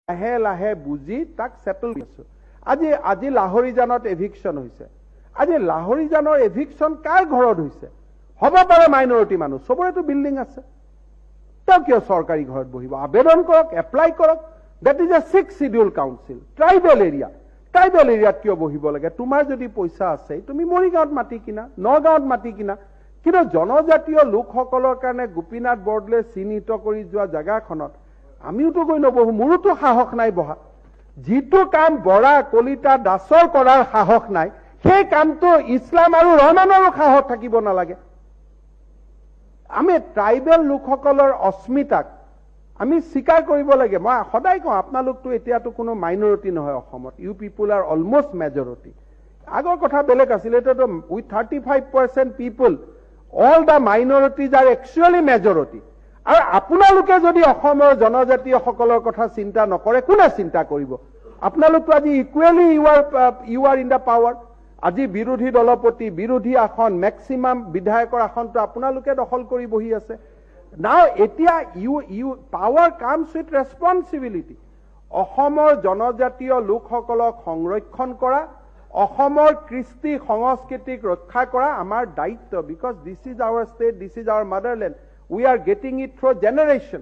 লাহে লাহে বুজি তাক ছেটেল কৰিছো। আজি লাহৰিজানত এভিকশ্যন হৈছে। আজি লাহৰিজানৰ এভিকশ্যন কাৰ ঘৰত হৈছে? হ'ব পাৰে মাইনৰিটি মানুহ, চবৰেতো বিল্ডিং আছে। তেওঁ কিয় চৰকাৰী ঘৰত বহিব? আবেদন কৰক, এপ্লাই কৰক। That is a Sixth Schedule Council, tribal area. Tribal এৰিয়াত কিয় বহিব লাগে? তোমাৰ যদি পইচা আছে, তুমি মৰিগাঁৱত মাটি কিনা, নগাঁৱত মাটি কিনা। কিন্তু জনজাতীয় লোকসকলৰ কাৰণে গোপীনাথ বৰদলৈ চিহ্নিত কৰি যোৱা জেগাখনত আমিওতো গৈ নবহো। মোৰোতো সাহস নাই বহা। যিটো কাম বৰা, কলিতা, দাসৰ কৰাৰ সাহস নাই, সেই কামটো ইছলাম আৰু ৰহমানৰো সাহস থাকিব নালাগে। আমি ট্ৰাইবেল লোকসকলৰ অস্মিতাক আমি স্বীকাৰ কৰিব লাগে। মই সদায় কওঁ, আপোনালোকতো এতিয়াতো কোনো মাইনৰিটি নহয় অসমত। You people are almost majority. আগৰ কথা বেলেগ আছিলে। এতিয়াতো with 35% people, all the minorities are actually majority. আৰু আপোনালোকে যদি অসমৰ জনজাতীয়সকলৰ কথা চিন্তা নকৰে, কোনে চিন্তা কৰিব? আপোনালোকতো আজি equally you are in the power. আজি বিৰোধী দলপতি, বিৰোধী আসন, মেক্সিমাম বিধায়কৰ আসনটো আপোনালোকে দখল কৰি বহি আছে। নাও এতিয়া you power comes with responsibility. অসমৰ জনজাতীয় লোকসকলক সংৰক্ষণ কৰা, অসমৰ কৃষ্টি সংস্কৃতিক ৰক্ষা কৰা আমাৰ দায়িত্ব, because this is our state, this is our motherland. We are getting it through generation.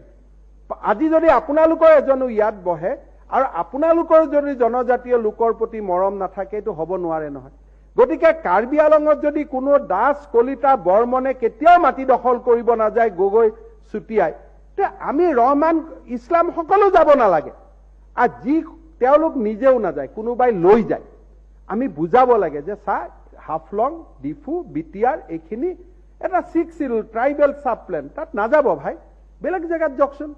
আজি যদি আপোনালোকৰ এজনো ইয়াত বহে আৰু আপোনালোকৰ যদি জনজাতীয় লোকৰ প্ৰতি মৰম নাথাকে, এইটো হ'ব নোৱাৰে নহয়। গতিকে কাৰ্বি আলঙত যদি কোনো দাস, কলিতা, বৰ্মনে কেতিয়াও মাটি দখল কৰিব নাযায়, গগৈ, চুতীয়াই, তে আমি ৰহমান, ইছলাম সকলো যাব নালাগে। আৰু যি তেওঁলোক নিজেও নাযায়, কোনোবাই লৈ যায়। আমি বুজাব লাগে যে চা, হাফলং, ডিফু, বিটিআৰ এইখিনি এটা Sixth Schedule tribal sub plan, তাত নাযাব ভাই, বেলেগ জেগাত যাওকচোন।